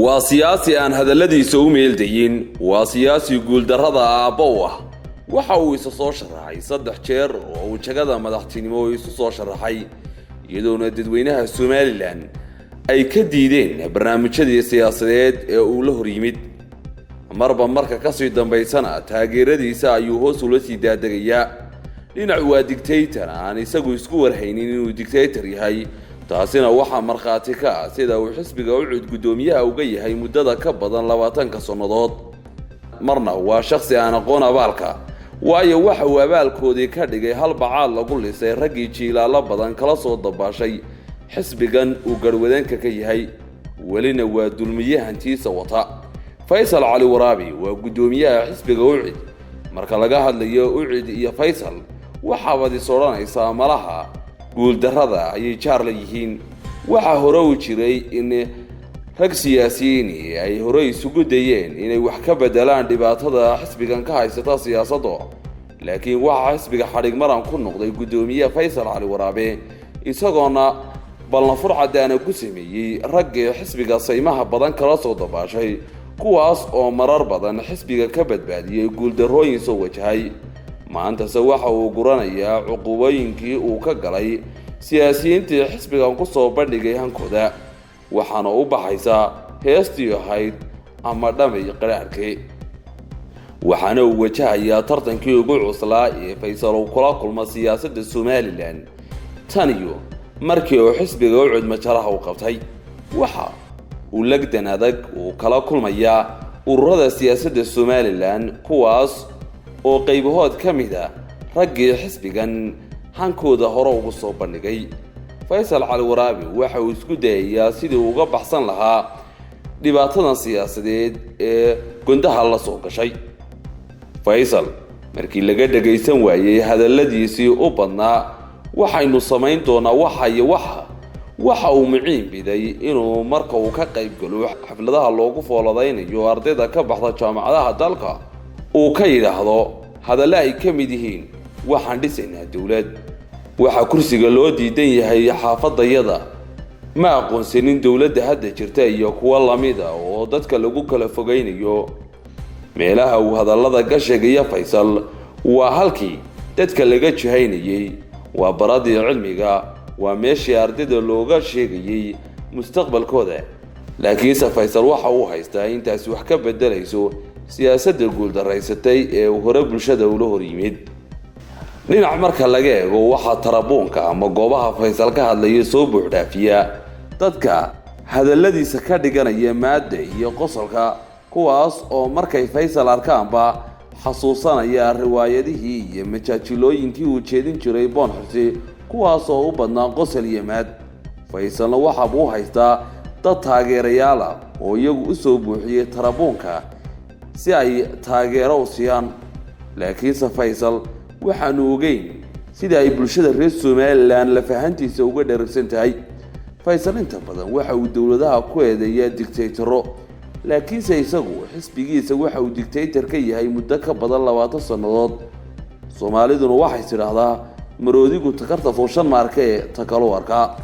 Waa siyaasi aan hadalladiisa u meeldayin, waa siyaasi guuldarrada aabbo u ah. Waxa uu isa soo sharaxay 3 jeer oo uu jagada madaxtinimo isu soo sharaxay, iyadoona dadweynaha Somaliland ay ka diideen barnaamijyadii siyaasadeed ee uu la hor yimid. Marba marka kasii dambaysana taageeradiisa ayuu hoos ula sii daadegayaa. Dhinac waa dictator aan isagu isku warhaynin inuu dictator yahay, taasina waxaa markhaati ka ah sida uu xisbiga UCID guddoomiyaha uga yahay muddada ka badan 20-ka sannadood. Marna waa shakhsi aan aqoon abaalka, waayo waxa uu abaalkoodii ka dhigay hal bacaad lagu lisay raggii jiilaallo badan kala soo dabaashay xisbigan uu garhwadeenka ka yahay. Welina waa dulmiyahantiisa wata. Faysal Cali Waraabi waa guddoomiyaha xisbiga UCID. Marka laga hadlayo UCID iyo Faysal, waxaabaad is odhanaysaa malaha guuldarrada ayay jaar la yihiin. Waxaa hore u jiray in rag siyaasiyiini ay hore isugu dayeen inay wax ka bedelaan dhibaatada xisbigan ka haysata siyaasadda, laakiin waxaa xisbiga xadhig maran ku noqday guddoomiye Faysal Cali Waraabe, isagoona ballanfur caddaana ku sameeyey raggii xisbiga saymaha badan kala soo dabaashay, kuwaas oo marar badan xisbiga ka badbaadiyey guuldarrooyin soo wajahay. Maantase waxa uu guranayaa cuqubooyinkii uu ka galay siyaasiyiintii xisbigan ku soo bandhigay hankooda, waxaana u baxaysaa heestii ahayd ama dhamay qadhaadhkii. Waxaana uu wajahayaa tartankii ugu cuslaa ee Faysal uu kula kulmo siyaasadda Somaliland tan iyo markii uu xisbiga UCID majaraha u qabtay. Waxa uu lagdan adag uu kala kulmayaa ururada siyaasadda Somaliland, kuwaas oo qaybahood ka mid a raggii xisbigan hankooda hore ugu soo bandhigay. Faysal Cali Waraabi waxa uu isku dayayaa sidii uu uga baxsan lahaa dhibaatadan siyaasadeed ee gondaha la soo gashay. Faysal markii laga dhagaysan waayey hadalladiisii u badnaa "waxaynu samayn doonaa waxa iyo waxa", waxa uu miciin biday inuu marka uu ka qayb galo xafladaha loogu fooladaynayo ardayda ka baxda jaamacadaha dalka uu ka yidhaahdo hadallo ay ka mid yihiin "waxaan dhisaynaa dowlad", "waxaa kursiga loo diidan yahay xaafadayada", "ma aqoonsanin dowladda hadda jirta" iyo kuwo lamida oo dadka lagu kala fogaynayo. Meelaha uu hadallada ka sheegaya Faysal waa halkii dadka laga jihaynayey, waa baradii cilmiga, waa meeshii ardayda looga sheegayey mustaqbalkooda. Laakiinse Faysal waxa uu haystaa intaasi wax ka bedelayso siyaasadda guuldaraysatay ee uu hore bulshada ula hor yimid. Dhinac marka laga eego, waxaa tarabuunka ama goobaha Faysal ka hadlaya soo buuxdhaafiya dadka hadalladiisa ka dhiganaya maadda iyo qosolka, kuwaas oo markay Faysal arkaanba xasuusanaya riwaayadihii iyo majaajilooyinkii uu jeedin jiray Boon Xirsi, kuwaas oo u badnaa qosol iyo maad. Faysalna waxaabuu haystaa dad taageerayaal ah oo iyagu u soo buuxiyey tarabuunka si ay taageero u siiyaan. Laakiinse Faysal waxaanu ogeyn sida ay bulshada reer Somaliland lafahantiisa uga dheragsan tahay. Faysal inta badan waxa uu dowladaha ku eedeeyaa dictatoro, laakiinse isagu xisbigiisa waxa uu dictator ka yahay muddo ka badan 20 sannadood. Soomaaliduna waxay tidhaahdaa maroodigu takarta fuushan maarka ee takalu arkaa.